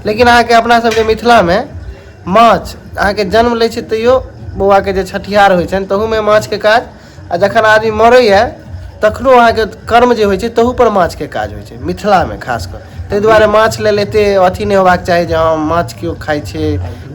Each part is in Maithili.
लेकिन अहाँके अपना सबके मिथिलामे माछ अहाँके जन्म लै छै तैयो बौआके जे छठिहार होइ छनि तहूमे माछके काज, आ जखन आदमी मरैए तखनो अहाँके कर्म जे होइ छै तहू पर माछके काज होइ छै मिथिलामे खास कऽ। ताहि दुआरे माछ लेल एते अथी नहि होबाक चाही जे हँ माछ केओ खाइ छै,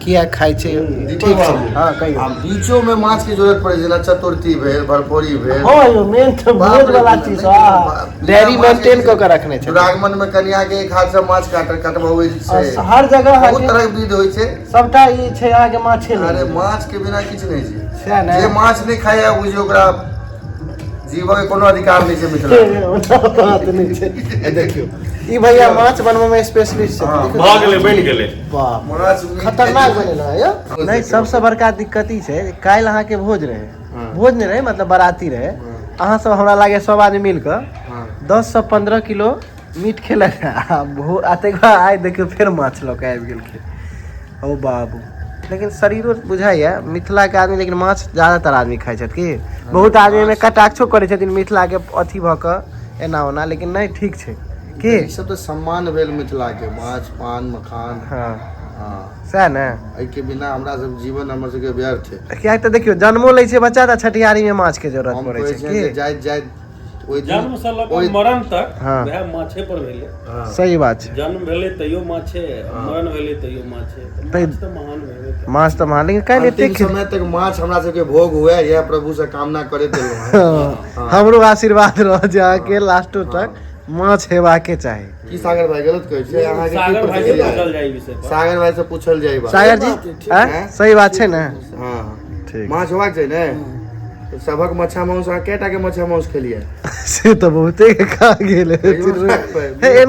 किया खाइ छै। ठीक छै, हँ कहियौ। आ बीचो में माछ के जरूरत पड़ै छै, जेना चतुर्थी भेल, भरफोरी भेल। हँ यौ, मेन तऽ बाप भोज रे, वाला नहि, चीज, नहि, आहा, बिना डायरी माछ के मेंटेन कऽ के रखने छै। दुरागमन में कनिया के एक हाथ से माछ कटबबै छै। हर जगह बहुत अहाँके तरह के विध होइ छै। सबटा ई छै अहाँके माछे लेल। अरे माछ के बिना किछु नहि छै। सएह ने? जे माछ नहि खाइए बुझियौ ओकरा जीवऽ के कोनो अधिकार नहि छै मिथिला मे। ओना बात नहि छै। ए देखियौ, ई भैया माछ बनबै मे स्पेशलिस्ट छथिन। हँ। देखियौ। भऽ गेलै, बनि गेलै। बाप, माछ मीट के खतरनाक बनेल है यौ। नहि, सबसँ बड़का दिक्कत ई छै जे काल्हि अहाँके भोज रहै, हँ। भोज नहि रहै मतलब बाराती रहै। हँ। अहाँ सब हमरा लागैए सब आदमी मिल कऽ हँ। 10 सँ 15 किलो मीट खेलक, आ भोर आ ताहिके बाद आइ देखियौ फेर माछ लऽ कऽ आबि गेलखिन। ओ बाबू, लेकिन शरीरो बुझाइए मिथिलाके आदमी, लेकिन माछ ज्यादातर आदमी खाइ छथि की? बहुत आदमी एहिमे कटाक्षो करै छथिन मिथिलाके अथी भऽ कऽ एना ओना, लेकिन नहि, ठीक छै की? ई सब तऽ सम्मान भेल मिथिला के, माछ पान मखान। हँ। हँ। सएह ने? एहिके बिना हमरा सब जीवन हमर सबके व्यर्थ है। किएक तऽ देखियौ, जन्मो लै छै बच्चा तऽ छठिहारीमे माछके जरूरत हम पड़ै कहै छै छियनि जे की? जाइत जाइत ओहि दिन जन्म से लऽ कऽ ओहि मरण तक हँ। वएह माछे पर भेलै। सही बात छै। जन्म भेलै तैयो माछे, मरण भेलै तैयो माछे। तऽ माछ तऽ महान भेबे करै। माछ तऽ महान, लेकिन काल्हि अंतिम एतेक समय तक माछ हमरा सबके भोग हुए, यह प्रभु से कामना करैत एलहुँ हैं। हँ, हमरो आशीर्वाद रह जे अहाँके लास्टो तक माछ हेबाके चाही। की सागर भाई गलत कहै छै? अहाँके की सागर भाई से प्रतिक्रिया पूछल है? जाय ई विषय पर। सागर भाई से पूछल जाय ई बात। सागर जी, आँय? सही बात छै ने? हँ। ठीक। माछ होबाक चाही ने? तऽ सभक मच्छा मांस, अहाँ कएटा के मच्छा मांस खेलियै? से तऽ बहुते खा गेल। कहियो हे,